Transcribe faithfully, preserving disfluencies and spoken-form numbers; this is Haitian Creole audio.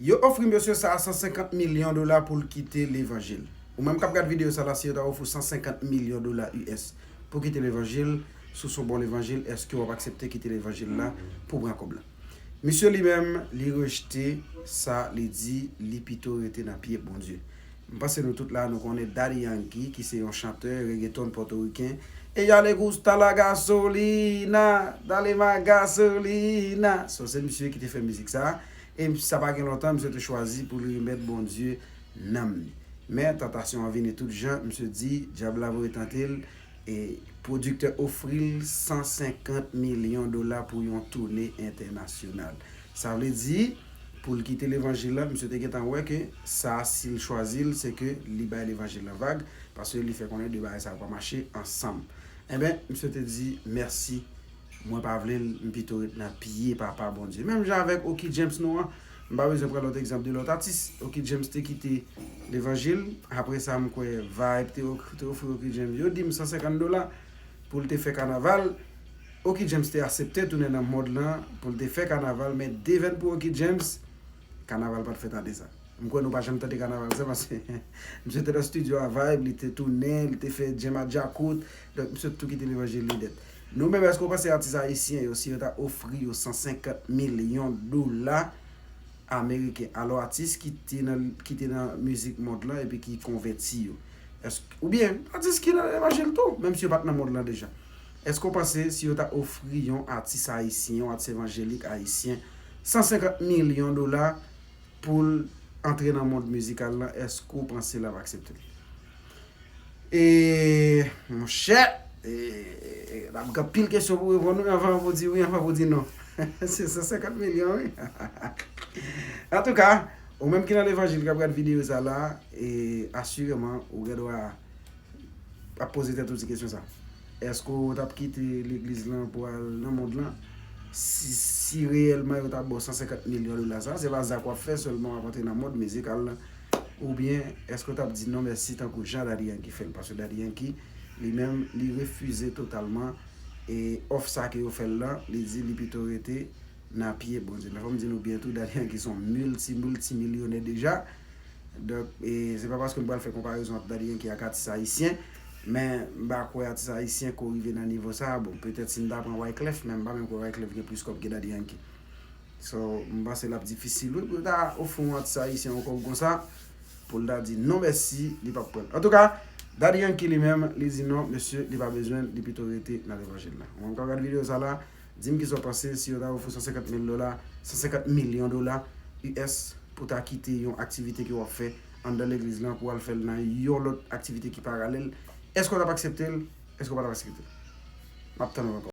Yo ofri mesye sa a san senkant milyon dola pou l kite levanjil. Ou menm k ap gad videyo sa la, si yo ta ofri w san senkant milyon dola U S pou kite levanjil, si w se yon bon levanjil, èske w ap aksepte kite levanjil la pou pran kòb la? Misye li menm, li rejte sa, li di li pito rete nan pye Bondye. M panse nou tout la, nou konnen Daddy Yankee, ki se yon chantè reggaeton pòtoriken. Ella le gusta la gasolina, dale más gasolina. So, se misye ki te fè mizik sa a. E sa pa gen lontan, misye te chwazi pou li remèt Bondye nanm li. Men, tantasyon an vini tout jan, misye di, dyab la voye tante l, e pwodiktè ofri l san senkant milyon dola pou yon toune entènasyonal. Sa vle di, pou l kite levanjil la, misye te gentan wè ke sa, si l chwazi l, se ke li bay levanjil la vag, paske li fè konnen de bagay sa yo pa mache ansanm. Enben, misye te di, mèsi, mwen pa vle l, m pito ret nan pye Papa Bondye. Menm jan avèk Oky James nou an, m pa bezwen pran lòt egzanp de lòt atis. Oky James te kite levanjil, apre sa, m kwè Vibe te, te ofri Oky James, yo di m san senkant dola pou l te fè kanaval. Oky James te aksepte tounen nan mond lan pou l te fè kanaval, men devèn pou Oky James, kanaval pa t fèt ane sa. M kwè nou pa janm tande kanaval sa, paske misye te nan estidyo a Vibe, li te tounen, li te fè djèm a djakout. Donk, misye tou kite levanjil li nèt. Nou menm, èske w panse atis ayisyen yo, si yo ta ofri yo san senkant milyon dola ameriken, alò atis ki te nan, ki te nan mizik mond lan epi ki konvèti yo, èske, oubyen atis ki nan levanjil tou, menm si yo pa t nan mond lan deja, èske w panse si yo ta ofri yon atis ayisyen, yon atis evanjelik ayisyen, san senkant milyon dola, pou l antre nan mond mizikal lan, èske w panse l ap aksepte l? E, monchè, e, n ap gen anpil kesyon pou reponn, wi, anvan pou di wi, anvan pou di non. Se san senkant milyon, wi. Antouka, ou menm ki nan levanjil k ap gad videyo sa la, e, asireman, ou gen dwa ap poze tèt ou ti kesyon sa. Èske w t ap kite legliz lan pou al nan mond lan? Si, si reyèlman yo t ap ba w san senkant milyon dola sa, se pa zak w ap fè sèlman w ap antre nan mond mizikal lan. Oubyen, èske w t ap di non mèsi tankou jan Daddy Yankee fè l? Paske Daddy Yankee, li menm, li refize totalman e òf sa ke yo fè l lan, li di li pito rete nan pye Bondye. Men fò m di nou byen tou, Daddy Yankee se yon milti, milti milyonè deja. Donk, e, se pa paske m pral fè konparezon ant Daddy Yankee ak atis ayisyen, men m pa kwè atis ayisyen ko rive nan nivo sa a. Bon, petèt si n ta pran Wyclef, men m pa menm kwè Wyclef gen plis kòb ke Daddy Yankee. So, m panse l ap difisil, wi, pou yo ta ofri yon atis ayisyen yon kòb konsa, pou l ta di non mèsi, li p ap pran l. Antouka, Daddy Yankee li menm, li di non, mesye, li pa bezwen l, li pito rete nan levanjil la. Ou menm k ap gad videyo sa la, di m kisa w panse si yo ta ofri w san senkant mil dola, san senkant milyon dola U S pou ta kite yon aktivite ke w ap fè anndan legliz lan pou w al fè l nan yon lòt aktivite ki paralèl. Èske w t ap aksepte l? Èske w pa t ap aksepte l? M ap tann ou repons.